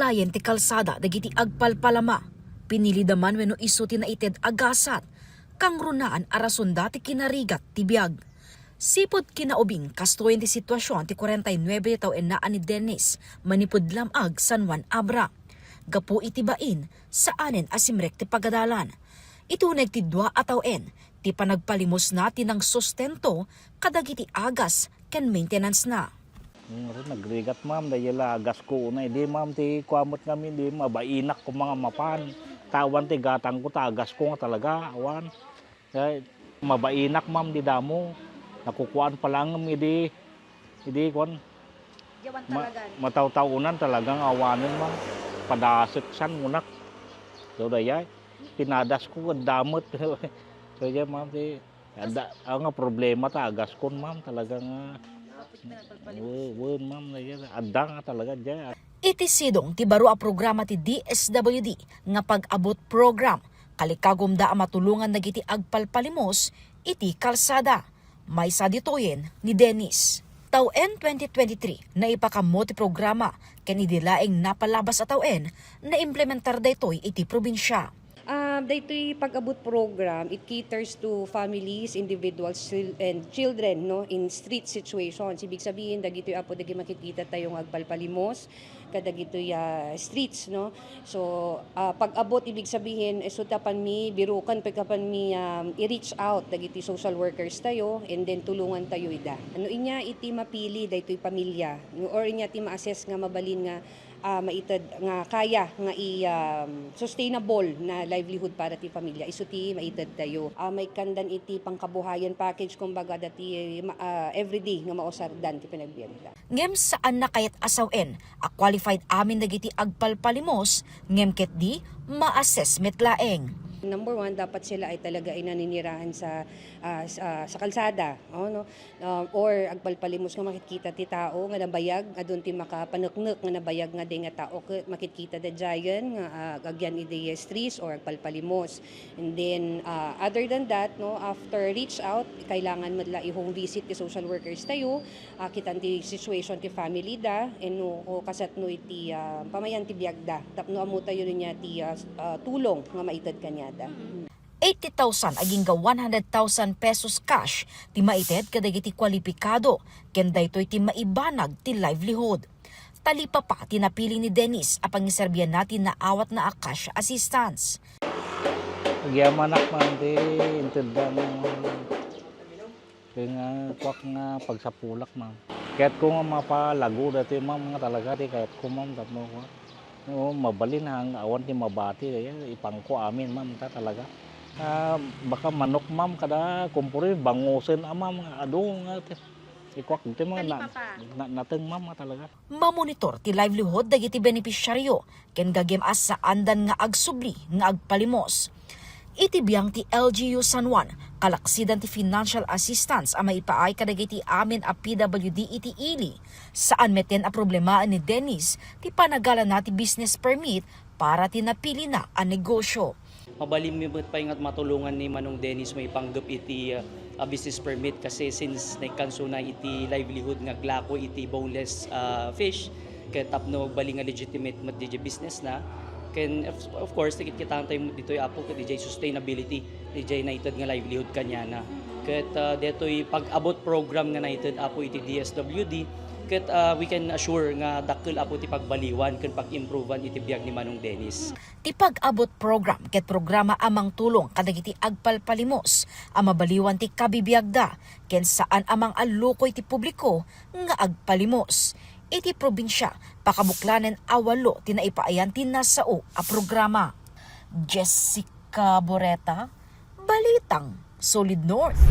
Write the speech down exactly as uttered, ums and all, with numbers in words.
Ayen ti kalsada dagiti agpalpalama, pinilida man wenno isu ti naited a gasat, kangrunaan a rasonda ti kinarigat ti biag. Sipud kinaubing, kastoyen ti situasion ti kuarenta y nuebe ti taw-enna a ni Dennis, manipud Lam-ag, San Juan Abra. Gapu iti bain, saanen a simrek ti pagadalan. Ituneg ti dua a taw-en, ti panagpalimosna ti nangsustento kadagiti agas ken maintenance-na. Hmm, nagrigat, ma'am, daydi la gasko una. Idi, ma'am, ti kuan met ngamin, di mabainak koma nga mapan. Ta awan ti gatangko, ta gasko nga talaga, awan. Ay, mabainak, ma'am, di damo. Nakukuan pa lang idi, idi, kuan, Yawan ma-, talagan. Matawtawnan talagang awanen, ma'am. Padaset sian, munak. So, dayay, pinadasko, damet. So, dayay, ma'am, ti, adda, ang nga problema ta, gaskon, ma'am, talagang, ah, Kapit na nagpalpalimos. Wen, wen, ma'am, dayay, adda nga talaga, dayay. Iti sidong ti baro a programa ti D S W D nga Pag-abot Program, kalikagumda a matulongan dagiti agpalpalimos iti kalsada. Maysa ditoyen ni Dennis. Taw-en twenty twenty-three, naipakammo ti programa, ken idi laeng napalabas a taw-en, naimplementar daytoy iti probinsia. Ah, daytoy Pag-abot program, it caters to families, individuals, chil-, and children, no, in street situations. Ibig sabihin, dagitoy apo dagiti makikita tayo nga agpalpalimos kadagitoy, ah, streets, no. So, ah, pag-abot, ibig sabihin, isu ti apanmi birukan, pwede apanmi, um, i-reach out dagiti social workers tayo, and then tulungan tayo ida. Ano inya iti mapili daytoy pamilya, no, or inya ti ma-assess nga mabalin nga ah, maited nga kaya nga i-, um, sustainable na livelihood para ti pamilya. Isu ti maited tayo. Ah, maikkandan iti pangkabuhayan package, kumbaga, dati, ma-, ah, everyday nga mausardan ti panagbiagda. Ngem saanna kayat a sawen a qualified amin dagiti agpalpalimos, ngem ketdi ma-assess met laeng. Number one, dapat sila ay talaga ay naninirahan sa, ah, sa, sa kalsada, oh, no? Um, or agpalpalimos nga makitkita ti tao nga nabayag, adun ti makapaneknek nga nabayag nga di nga tao ket makitkita daydiayen nga, ah, agyan idi streets or agpalpalimos. And then, ah, other than that, no, after reach out, kailangan met la i-home visit ti social workers tayo, ah, kitan ti situation ti family da, and no, o kasatno iti, ah, pamayan ti biagda. Tapno ammo tayo niya ti, ah, s-, ah, tulong nga maited kaniada. Mm. Eighty thousand agingga one hundred thousand pesos cash ti maited kadagiti kwalipikado, ken daytoy ti maibanag ti livelihood. Talipapa ti napili ni Dennis a pangiserbianna ti naawatna a cash assistance. Agyamanak man ti intedda nga Kaya nga, kuak nga pagsapulak, ma'am. Kayatko nga mapalago dati, ma'am, nga talaga ti kayatko, ma'am, tapno, kuak. Oo, mabalin nga awan ti mabati, kaya ipangko amin, ma'am, ta talaga. Ah, baka manok, ma'am, kada kumpuri, bangusen, ah, ma'am, nga adu nga ti, ikuak ti mga na, Talipapa. Na, nateng, ma'am, nga talaga. Mamonitor ti livelihood dagiti benepisyaryo ken gagem a saandan nga agsubli nga agpalimos. Iti biang ti L G U San Juan, kalaksidan ti financial assistance a maipaay kadagiti amin a P W D iti ili. Saan meten a problema ni Dennis ti panagalana ti business permit para ti napilina a negosyo. Mabalin mi met pay nga matulongan ni Manong Dennis maipanggep iti, ah, ah, business permit kasi since naikkansona iti livelihood nga aglako iti boneless, ah, fish, ket tapno agbalin nga legitimate met diay business na. Ken of, of course, nakitkitaan tayo met ditoy, Apo, ket diay sustainability, diay naited nga livelihood kaniana. Ket, ah, detoy Pag-abot program nga naited, Apo, iti D S W D, ket, ah, we can assure nga dakkel, Apo, ti pagbaliwan ken pag-improvean iti biag ni Manong Dennis. Ti Pag-abot program ket programa a mangtulong kadagiti agpalpalimos a mabaliwan ti kabibiagda ken saan a mang-allukoy ti publiko nga agpalimos. Iti probinsia, pakabuklanen a walo ti naipaayan ti nasao a programa. Jessica Boreta, Balitang Solid North.